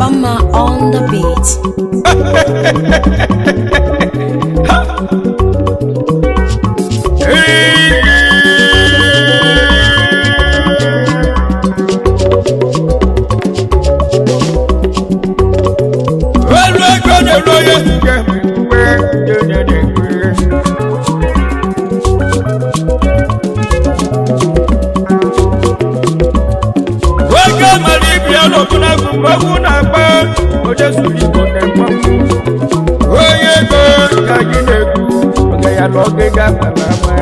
Bama on the beat. Onye ego ka gị na-ekwu oge ya na oge ga-agbara ama.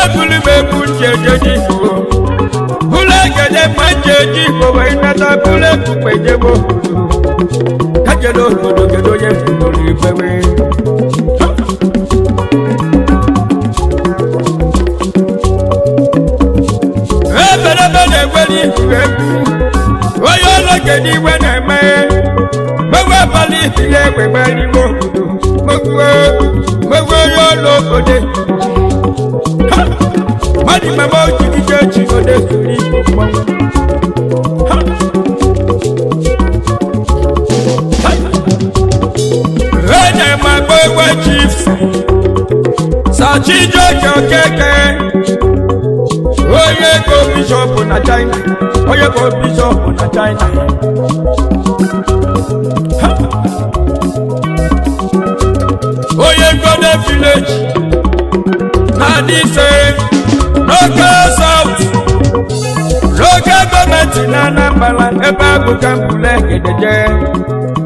Ebuli m ebu ncheje ji igbo bụlụ egede ma ncheji igbo wee nata bụlụ ebukpe jebe obodo ka jere obodo kedu onye bụrụ ibewe. Ebelebe na-egweri egwu onye ọlọgede iwe na-eme megwe abalị ihe egwegbe n'ime obodo megwe megwe onye ọlụ obodo. Mmadụ mama ojigide chi ode zuru igbo mmanwụ. Enye m agba egwe chiefs Sachijoke Okeke, onye ego bishọp na China, onye bụ bishọp na China. Ha! Onye Golden Village na Nise n'oke South n'oke gọọmenti na Anambra, ebe ahụ ka mbule egedeje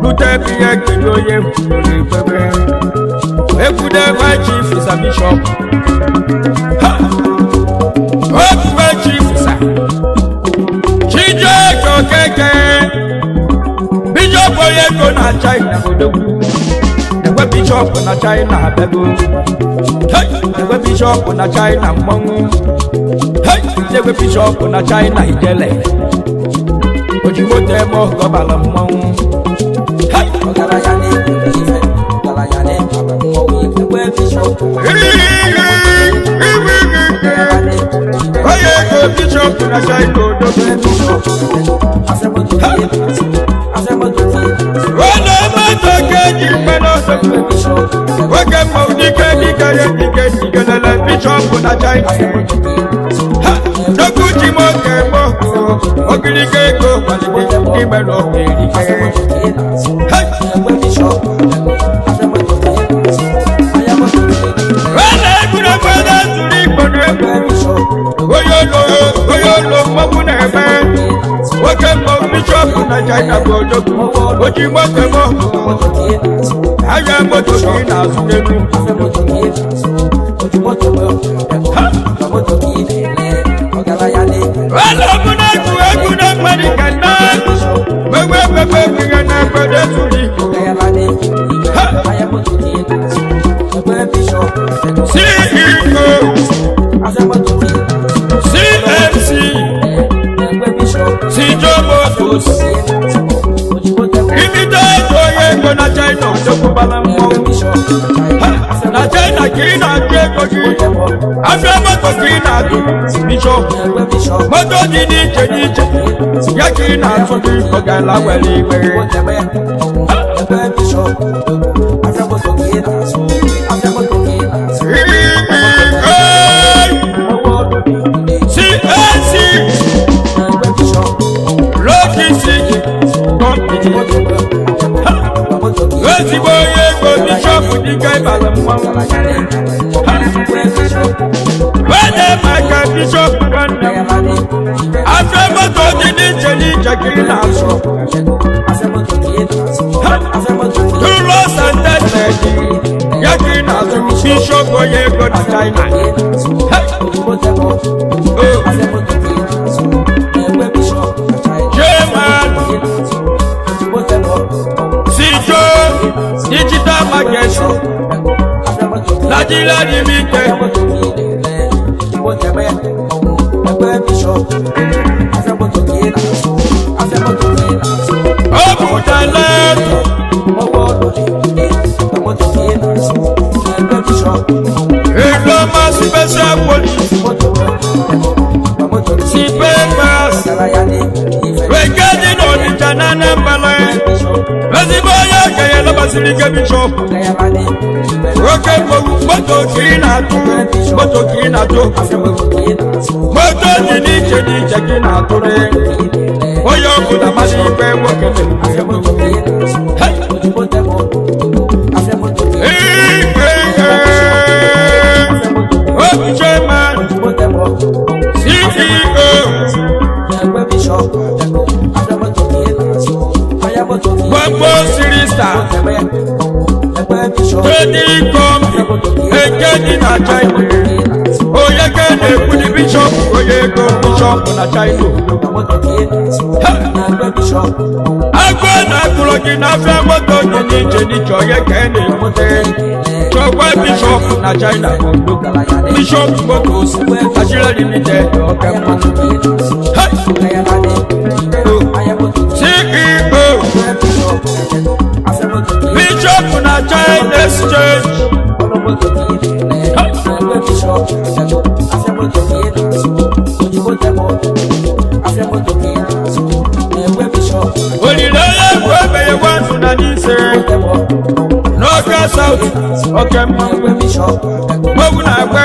rute ebe ihe kedu onye hụrụ ekwebe ekwude gwa chief sa bishọp. Ha! Okwuwe chief sa Chijioke Okeke, bishọp onye ego na China odogwu ekwe bishọp na China abịago. Hey! Ekwe bishọp na China mmọnwụ. Hey! Ekwe bishọp na China ijele ojimoto eme ọgọbala mmọnwụ. Hey! Ọgaranya na-ekpere ife, ọgaranya na-ekpere mmọnwụ, ekwe bishọp. Ọgaranya na-ekpere ife, Onye ego bishọp na China odogwu. ekwe bishọp. Afịa moto ka ị na-azụ, afịa moto ka ị na-azụ, Onye mmadụ ka eji mmanụ ọsọ ekwe bishọp. nwoke mmanwụ dike dike ya dike dikelele bishọp na China. Afịa moto ka ị na-azụ, Ha! Chukwu ji m oke mọ ogirige ego kwalite ndị mere okerike. afịa moto ka ị na-azụ, Hey! ekwe bishọp. Afịa moto ka ị na-azụ, ahịa moto ka ị na-azụ, Onye egwuregwu na-ezuru igbo n'egwu. ekwe bishọp. Onye olo onye olo mmọnwụ na-eme nwoke mmanwụ bishọp na China bụ odogwu oji moto mọ Moto ka ị na-azụ, ahịa moto ka ị na-azụ n'egwu. afịa moto ka ị na-azụ, oji moto wee bịa, moto ka ị na-ele, ọgaranya na-ekpere. Onye ọbụla egwu egwu na mmadụ ka nna megwe ememe egwu na ekpere ezuru igbo. CEO CMC Sijo Motors Limited, onye ego na China odokwubala mmọnwụ. Ha! Na China ka ị na-atụ ego gị, afịa moto ka ị na-atụ bishọp, moto dị n'iche n'iche ya ka ị na-atụ gị ọgala were iwe. CAC Logistic Company, ezigbo onye ego bishọp dike ịbala mmanwụ. Wede maka bishọp nwanne m, afịa moto dị n'iche n'iche ka ị na-azụ. Ụlọ santeted ya ka ị na-azụ bishọp onye ego na China. Hey! Oh. Chairman Sijo Digital Market Nigeria Limited. Ọ bụ talentụ Iloma Special Police. gbasiri ike bishọp. Oke mgbowu moto ka ị na-atụ, moto ka ị na-atụ, moto dị n'iche n'iche ka ị na-atụrụ. Onye ọbụla mmadụ ikpe nwoke na-ekwu. Obi chairman, CEO, Gbogbo Sirista, Trading Company, nke dị na China. Onye ka na-ekwu ni bishọp, onye ego bishọp na China. Agụụ na-agụrụ gị n'afịa moto dị n'iche n'iche, onye ka ị na-ekwute. Chọkwa bishọp na China. Bishọp Motors Nigeria Limited, ọka mma. Hey! CEO Bishop na China Exchange. Olileanya bụ emeghe nwanụ na n'ise n'Ọka South, oke mma. Mgbanwu na-agba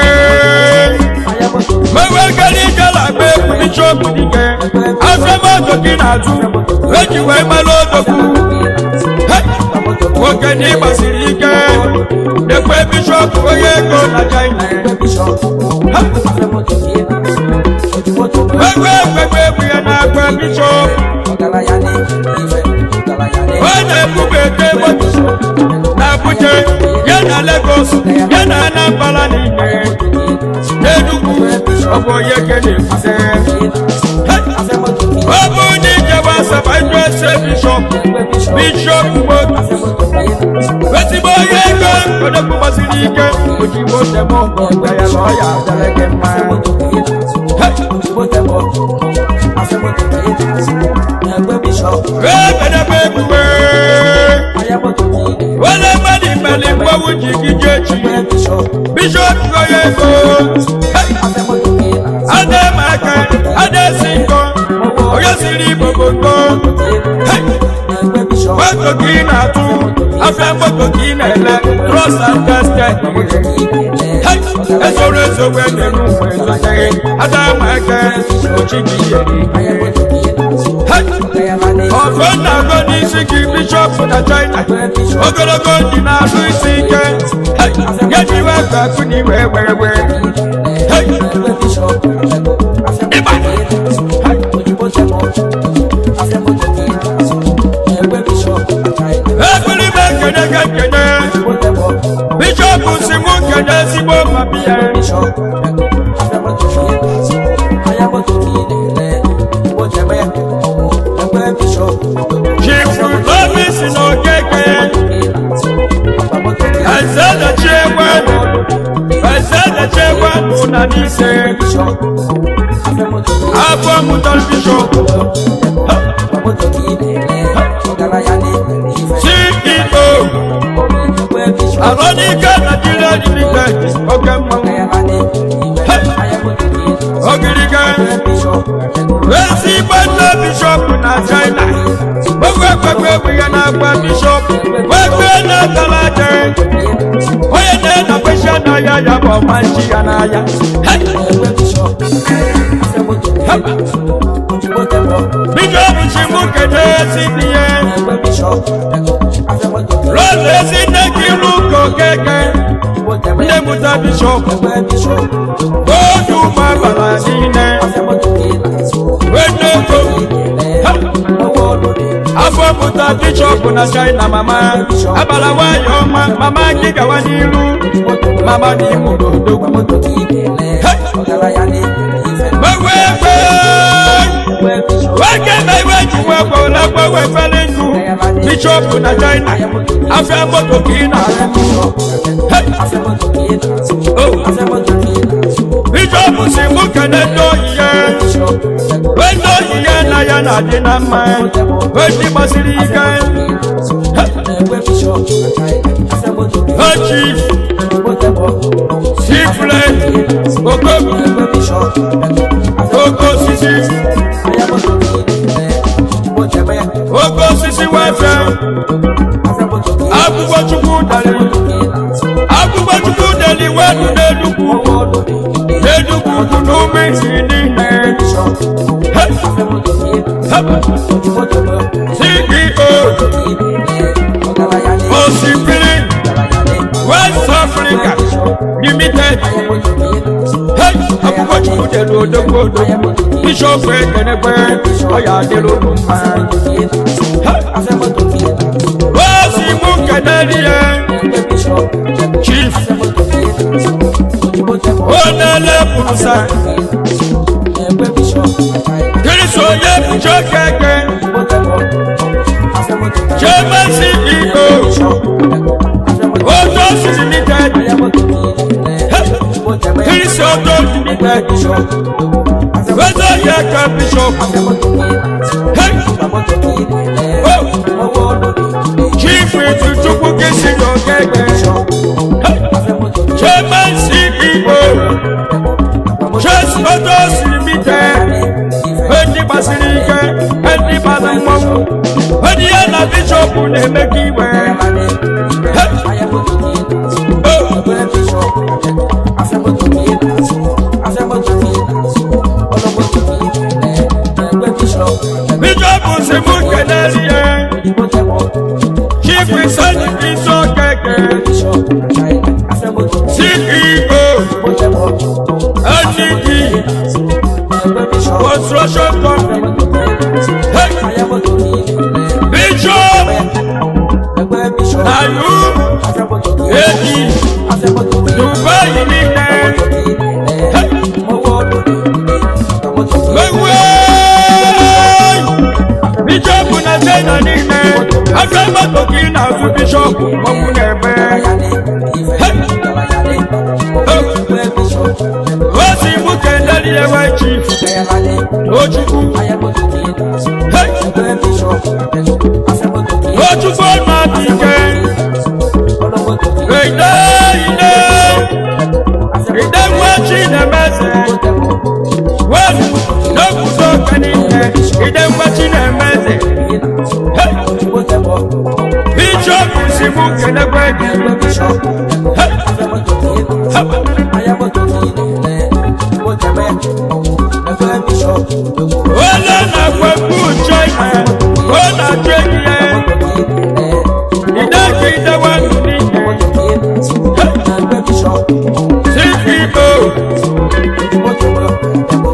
mgbanwu ekele ike na-agba egwu bishọp dike afịa moto gị na-azụ eji wee mara odogwu. Hey! Nwoke na ịgbasiri ike ekwe bishọp onye ego na China. Egwu egwu egwu ya na-agba bishọp onye na-ebubata moto na Abuja ya na Lagos ya na Anambra niile n'Enugu, ọ bụ onye ka na-ebute. Ọ bụ na ijebe Asaba ịjụ ese bishọp, bishọp moto ezigbo onye ego odogwu gbasiri ike ojigbo tem ọgọ ya na ọ ya adịrị gị mma. Ebedebe ebubo wele mmadụ imeli mgbanwu ji gị jee chi bishọp onye ego ada eme aka ada esi nkọ onye siri igbo bụ nkọ. Moto ka ị na-atụ afịa, moto ka ị na-ele trọs and gasket ezoro ezo wee na-eru mgbe ezoteghị ada ama aka ochi gị ihe. Ọfọ na-agọ n'isi gị bishọp na China, ogologo ndị na-alụ isi ike ya ji iwe akụ akụ na iwe were were. Ebuli m ekene ga nkene bishọp si mụ nkene ezigbo mmabi ya. Chifu Obi si na Okeke Ezedechiegwe, Ezedechiegwe bụ na n'ise afọ mụtara bishọp CEO Alonike Nigeria Limited, oke mmanwụ ogiriga ezigbo nne bishọp na China ogwe ekwekwe egwu ya na-agba bishọp egbe na-atara aja onye na-enakweshi n'ahịa ya bụ ọma nchi ya n'ahịa. Bishọp si mụ kene ezi dị ya rọzụ ezi nne gị ilu ka okeke nne mụta bishọp oge ụmụ abalị niile wee afọ mụta bishọp na China. Mama abala nwanyị ọma, mama gị gawa n'iru, mama na imo n'odogwu. Nwoke na iwe ji nwa gbọrọ agbanwe fere ndụ bishọp na China afịa moto ka ị na-azụ. Bishọp si mụ kene ndị oyi ya, ndị oyi ya na ya na-adị na mma, ndị gbasiri ike. Chief Sifle Okobu oke osisi, oke osisi wefe abụ Philippines niile. Hey! Hey! CEO Osimiri West Africa Limited. Hey! Akwụkwọ Chukwu dere odogwu odogwu. Bishọp ekenekwe ọya adịrị unu mma. Hey! Osi mụ kenere ya Chief Onele Pụrụsa. Kristo onye bụchi okeke. Chairman CEO Otos Limited. Hey! Kristo Otos Limited. Wezo ya ka Bishop. Hey! Oh! Chief Chukwu Kisi Okeke. Hey! Chairman CEO Chess Otos Limited. Ndị gbasiri ike, ndị bara mmanwụ, ndị ya na bishọp na-emekọ iwe. Hey! Oh! Bishọp si mụ kelere ya. Chief Isani Isi Okeke, CEO NDD Construction Company. Hey! Bishop na you AD Dubai niile. Hey! Wewe! Bishop na China niile. Afọ moto ka ị na-azụ bishọp ọkwụ na-eme. Hey! Oh! Osi mụ kelere ya wee chief Tochukwu. Hey! Tochukwu na-adị ike. Ide ide ide nwa Chinemeze. Wee n'okwuzo oke niile. Ide nwa Chinemeze. Hey! Bishọp si mụ kelekwe gị. Hey! Hey! Onye na-akwa mkpu China, ọ na-achụ enyi ya. Ide ka idewe ndụ niile. CEO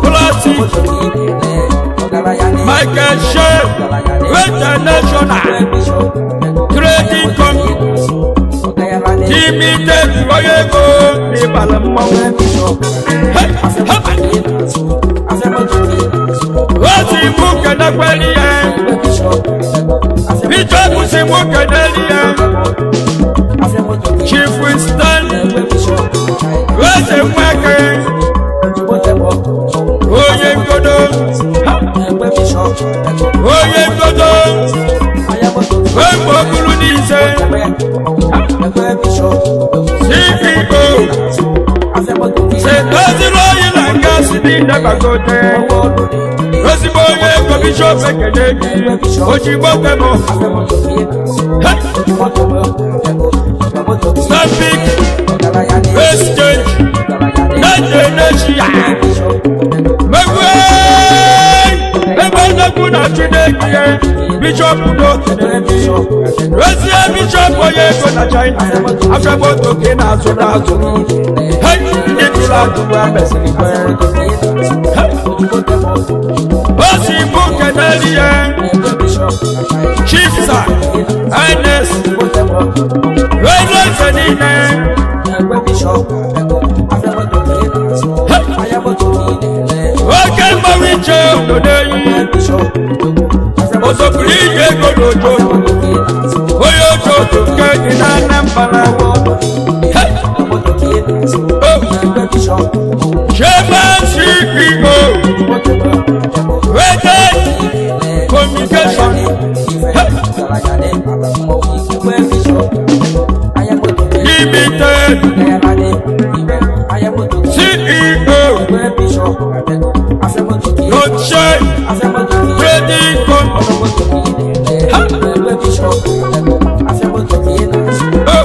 Plastic Michael Shea International Trading Company Limited onye ego n'ịbala mmanwụ. Hey! Hey! Osi mụ kenekwere ya. Bishọp si mụ kenere ya. Chief Winston Eze Nweke onye ngodo. Ha! Onye ngodo egbe okpuru n'ise. CEO Setoziri oyi na gasị niile gbagote. Ezigbo onye ego bishọp ekele gị ojigbo tebụ. Hey! Stanbic Exchange Indonesia. Megwe! Ebe nnekwu na Chineke ya, Bishọp n'okene gị. Ezie bishọp onye ego na China, afịa moto ka ị na-azụ n'azụ. Hey! Ndị tụrụ atụrụ amesịrị kwe. Hey! O si mụ keneli ya, Chief Sir Ernest Eze niile. Oke mmanwụ iche obodo eyi, osopụrụ iji ego n'ojo, onye ojo otu nke dị na Anambra. Hey! Oh! Chairman CEO, Rated Communication. Hey! Limited CEO, Noche Trading Company. Oh!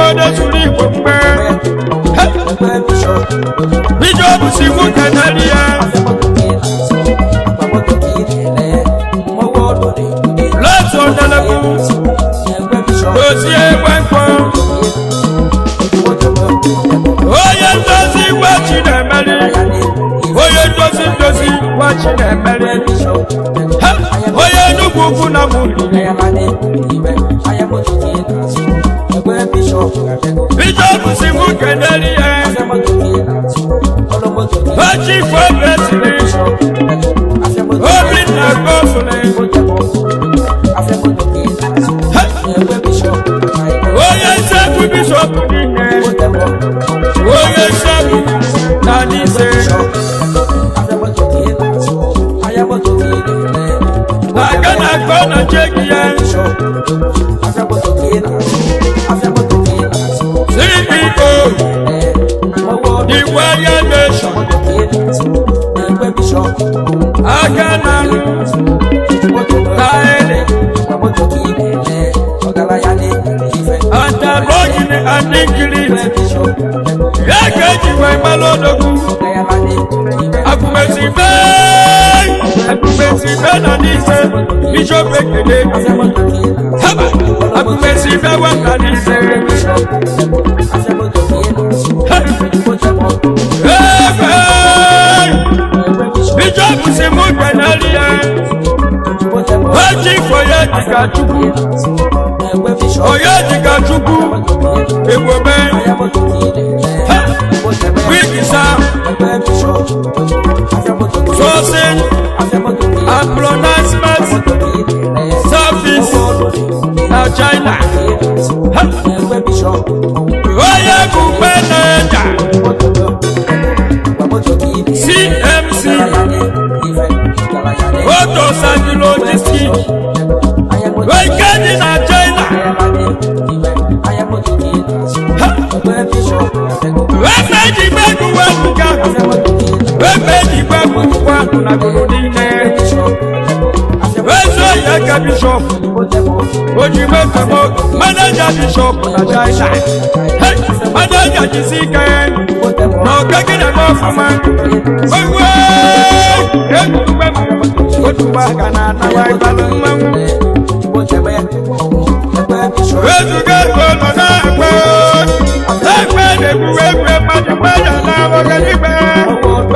Odezuru Igbo mgbe Bishop si nwoke n'elu ya. Lọtụ ọdalekwu dozie egbe mkpọ. Onye ndozi gwa Chinemeri, onye ndozi ndozi gwa Chinemeri. Ha! Onye Enugwu Ukwu na mụ. Bishop si nwoke n'elu ya. Chief Obesiri, Obinna Gofule. Onye nsekwu bishọp niile, onye nsekwu na n'ise. Na-aga na akọ na cheki ya. CEO, Iwaya Nation, aka na taịlị, antalogini adịgịrị ya ka eji wee mara odogwu. Agụmesibe, agụmesibe na n'ise, bishọp ekele. Haba! Agụmesibe wata n'ise. Ebe! Bishọp si mụ keneli ya. Eji ifo ya dịka Chukwu. Onye dịka Chukwu, Ebube. Ha! Wikisa, Sourcing and Pronouncement Service na China. Ha! Onye bụ meneja CMC Motors and Logistics nke dị na China. Ha! Ebe ji gbegbu webuga, ebe ji gbegbu ngwa na gụrụ niile. Eze ya ka bishọp ojimekamo maneja bishọp na China. Hey! Maneja jisi ike na ọka gị na-eme ọfụma. Egwu egwu m otu aka na anawa ịbalụ mmanwụ. Ezugo ego nọ na-ekpe na-ekpe na-egwu egwu mmadụ mmadụ na-abọghị n'igwe.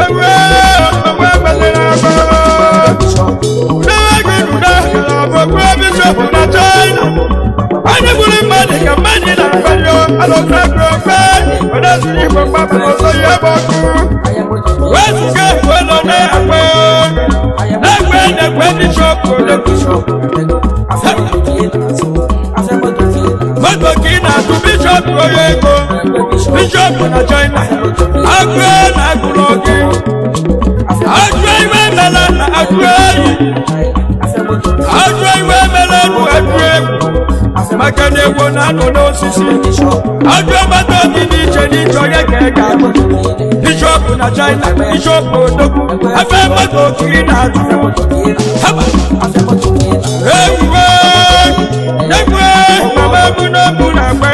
Egwu egwu ekpesịrị akpọ. N'ego nụda ọbọgwụ bishọp na China. Onye gburu mmadụ ka mmadụ na-akpali alụsagụ okpe. Odezuru Igbo mgbapụ n'ọsọ ya ebe ọkụ. Wezuga ego nọ na-ekpe na-ekpe na-ekpe bishọp odogwu. Moto ka ị na-atụ bishọp onye ego, bishọp na China. Agụ na agụrụ gị. Agụ iwe mela na agụ eyi. Agụ iwe mela nụ agụ egwu. Maka na egwu na-anọ n'osisi. Agụ mmadụ dị n'iche n'iche onye ka ị ga-agụ. Bishọp na China, bishọp odogwu. Ebe mmadụ okiri na-atụ. Haba! Ewuwe! Egwe! Mama ebu n'obu na-agba.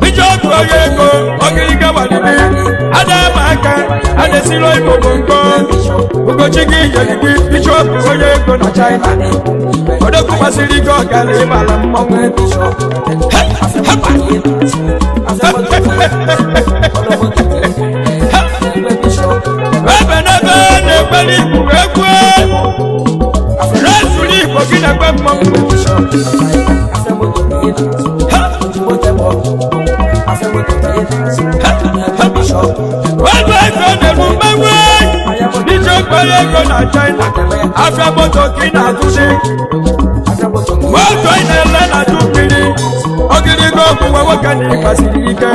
Bishọp onye ego, ọgịrịga gbalịrị. Ada ama aka, ada esiro Igbo bụ nkọ. Ugochi gị yeri gị, bishọp onye ego na China. Odogwu masịrị gị ọgara ịbala mmọnwụ. Hey! Hapa! Ebe n'ebe na-ekwere Igbo ekwe. Rezuru Igbo gị na-ekwe mmọnwụ. Ebe ego na-eru mmanwụ. Bishọp onye ego na China. Afịa moto ka ị na-atụzi. Moto ị na-ele na-atụ mmiri. Ogirigo ọgwụgwọ nwoke na ịgbasiri ike.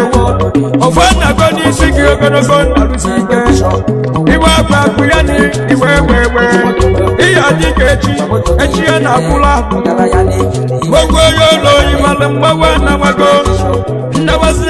Ofe nnago n'isi gị ogologo nnarusi ike. Iwe akwa akụ ya na iwe ewe ewe. Ihe adị ka echi, echi ya na-akwụla akwụ. Gbogbo onye ụlọ oyi mara mgbawa na nwago. Nnawasị